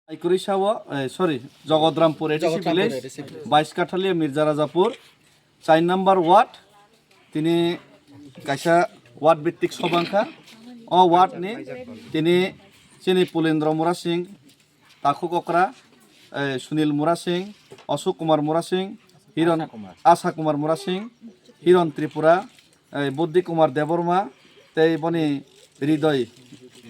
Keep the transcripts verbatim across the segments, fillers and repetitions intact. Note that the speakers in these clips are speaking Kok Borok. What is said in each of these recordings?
Aikurisa o, eh, sorry, Jogodrampur A D C Jogodrampur village, A D C village. Bais Kathalia Mirza Rajapur, char number ward, tini kaisa ward bittik sobangkha. O ward ni tini chini Pulendra Murasing, Takhuk Okra, eh, Sunil Murasing, Ashok Kumar Murasing, Hiron Asha Kumar. Asha Kumar Murasing, Hiron Tripura, eh, Buddhi Kumar Debbarma, tei boni Hridoy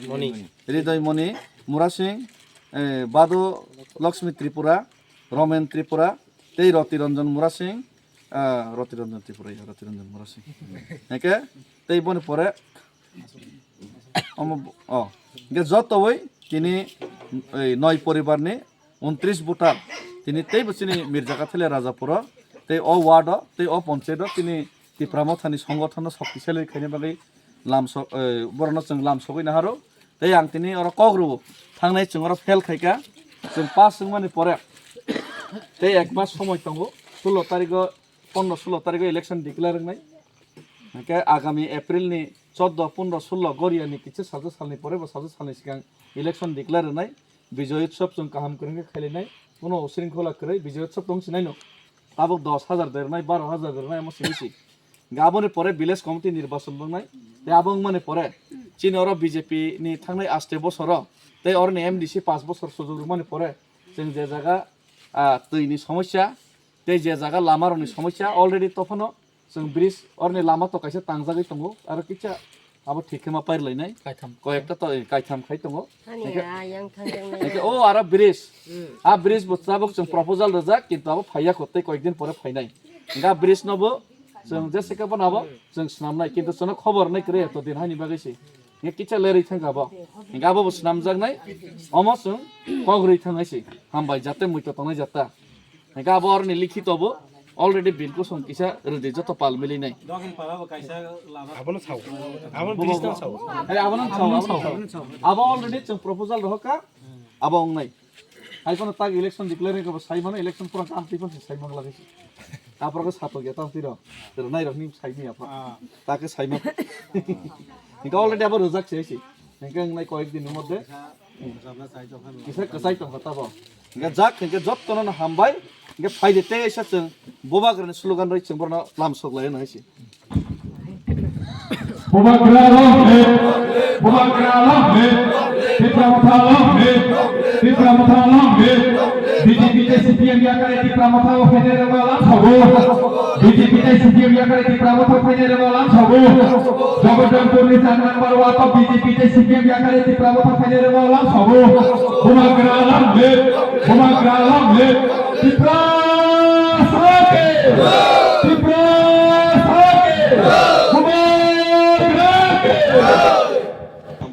Moni. Hridoy Moni Murasing, eh, Bado Lakshmi Tripura, Romen Tripura, tei Roti Ranjan Murasing, ah, Roti Ranjan Tripura, ya, Roti Ranjan Murasing. Hingke, tei boni pore, omo, oh, hingke joto oi tini, ei, noi poribar ni untris voter, tini teibo chini Mirja Kathele Rajapuro, tei o ward o, tei o ponchayat o, tini Tipra Mothani songothono shoktisali khaina bagwi lamsok, eh, borokno chwng lamsogwi naharo. Tei ang tini oro kok rwo, thangnai chwng oro fail khaika, chwng pass wngmani pore tei ek mas somoi tongo, sullo tarigo, pondro sullo tarigo election declare wngnai. Hingke agami April ni choddo, pondro, sullo Goria ni kisa sajak salni pore bo sajak salni sikang election declare wngnai. Bijoy Utsav chwng kaham kwrwng khe khailainai. Kuno usringkhola kwrwi Bijoy Utsav tong sinai no. Tabuk dos hajar derwnai, baro hajar derwnai omo simi si. Hingke aboni pore village committee nirbachon wngnai. Tei abo wngmani pore chini oro B J P ni thangnai aste bosoro tei oroni M D C pash bosor sujok rwmani pore chwng je jaga, ah, twi ni somosya tei je jaga lama rokni somosya already tophano chwng bridge oroni lama to kaisa tangjagwi tongo, aro kisa abo thik khe ma pairlainai. Kaitham. Koyekta to, eh, kaitham khai tongo. Hani Hingke, a yang thang yang hingke o aro bridge. Hmm. A bridge bo tabuk chwng proposal rwjak, kintu abo phaiya kho, tei koyek din pore phainai. Hingke a bridge no bo chwng jese khe bono abo chwng swnamnai, kintu chwngno khobor nai kwrwi to din haini bagwi se. Hingke kisa lerwi thangkha bo. Hingke abo bo swnamjaknai, omo chwng kok rwi thangnai se. Hambai jate muitu tongnai jata. Hingke abo oroni likhito bo already bill kusung kisa rwdi joto pal milinai. Dogan para bo kaisa lama. Abono sao. Abono Bo- bridge no sao. Hai, abono sao, abono sao. Abo already chwng proposal rohorkha, abo wngnai. Hai kono tak election declare ko sai mano, election pura kam twi pon sai mano lagi. Tapra ko sato ya tam tiro. Pero nai rok ni sai ni apa. Ah. Ta ke sai ma. Hingke already abo rwjak se si. Hingke wngnai koyek din ni moddhe. Kisa kwchai tongkha tabo. Hingke jak, hingke jottono no hambai. Hingke phaide tei sa chwng bubagrani slogan rwi chwng borno lam sok lai no hai si. Bubagra long live! Bubagra long live! Tipra Motha long live! Tipra Motha long live! B J P tei C P M yakare Tipra Motha o phainai rwma lam sogo. B J P tei C P M yakare Tipra Motha phainai rwma lam sogo. Jagodonpur ni char number ward o B J P tei C P M yakare Tipra Motha phainai rwma lam sogo. Bubagra long live! Bubagra long live! Tipra Motha!